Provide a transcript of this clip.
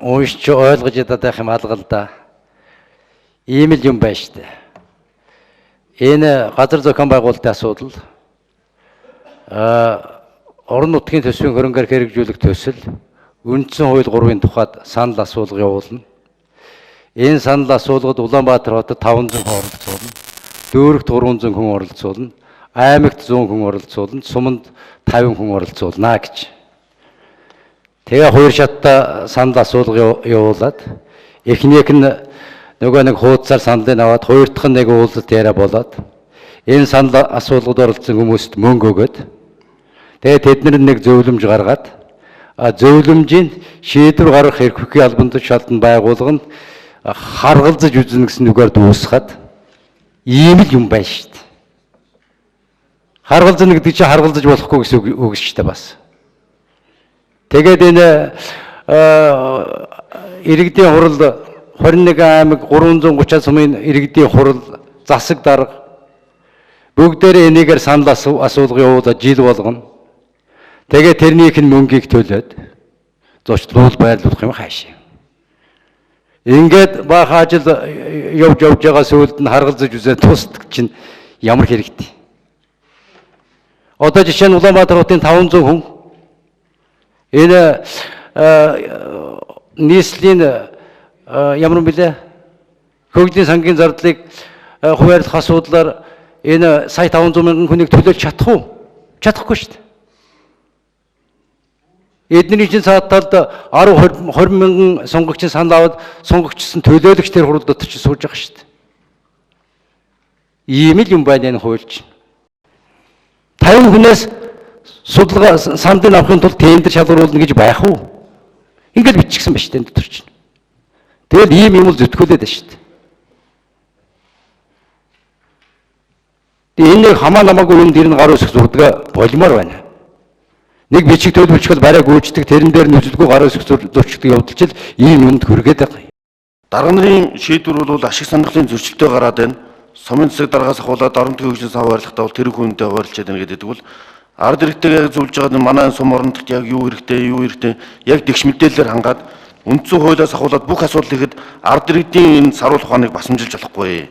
Уншиж ойлгож ядаад байх юм алга л да. Ийм л юм байна штэ. Энэ газар зохион байгуулалтын асуудал, орон нутгийн төсвийн хөрөнгөөр хэрэгжүүлэх төсөл, үндсэн хууль 3-ын тухайд санал асуулга явуулна. Энэ санал асуулгад Улаанбаатар хотод 500 хүн оролцуулна. Дүүрэгт 300 хүн оролцуулна. Аймагт 100 хүн оролцуулна. Суманд 50 хүн оролцуулна гэж. Тэгээ хоёр шаттай санал асуулга явуулаад эхнийх нь нөгөө нэг хуудасаар саналыг аваад, хоёр дахь нь нэг уулзалт яриа болоод, энэ санал асуулгад оролцсон хүмүүст мөнгө өгөөд, тэгээ тэд нар нэг зөвлөмж гаргаад, зөвлөмжийн шийдвэр гаргах эрх хүчний албан тушаалд байгуулган харгалзаж үзнэ гэсэн үгээр дуусгаад ийм л юм байна шүү дээ. Харгалзана гэдэг чинь харгалзаж болохгүй гэсэн үг шүү дээ бас. Тэгээд энэ иргэдийн хурал, 21 аймаг, 330 сумын иргэдийн хурал, засаг дарга бүгдээрээ энийгээр санал асуулга явуулаад жил болгоно. Тэгээд тэрнийх нь мөнгийг төлөөд зочлуул байрлуулах юм хаашаа. Ингээд баахан ажил явж явж байгаа, сүүлд нь харгалзаж үзээд тусдаг чинь ямар хэрэгтэй. Одоо жишээ нь, Улаанбаатар хотын 500 хүн энэ нийслэлийн ямар юм бэлээ, хөгжлийн сангийн зардлыг хуваарлах асуудлаар энэ сая 500 мянган хүнийг төлөөлж чадах уу? Чадахгүй шүү дээ. Эдний чинь цаад талд 10 20 20 мянган сонгогчийн санал аваад сонгогчсон төлөөлөгч тэр хурал дотор чи сууж байгаа шүү дээ. Ийм л юм байна энэ хууль чинь. 50 хүнээс судалгаа саналыг авахын тулд тендер шалгаруулна гэж байх уу? Ингээд бичигсэн ба шүү дээ энэ дотор чинь. Тэгэл ийм юм л зүтгүүлээд байна шүү дээ. Тэгээ энэ нэг хамаа намаагүй юм дэр нь гар үсэх зурдгаа болмоор байна. Нэг бичиг төлөвлөчгөл барай гүйцэтгэх, тэрэн дээр нүзэлгүй гар үсэх зурчдаг явдалчил ийм юмд хүргээд байгаа юм. Дарга нарын шийдвэр бол ашиг сонирхлын зөрчилтэй гараад байна. Сумын засаг даргаас ахуулаад орон нутгийн хөгжлийн сан хуваарлахдаа бол тэр хүнтэй хуваарлчаад байна гэдэг бол ард иргэдтэйг яг зөвлөж байгаа нь манай сум орон нутгт яг юу хэрэгтэй, юу хэрэгтэй яг тэгш мэдээлэлээр хангаад, үндсэн хуулиас ахуулаад бүх асуудал ихэд ард иргэдийн энэ саруул ухааныг басамжилж болохгүй.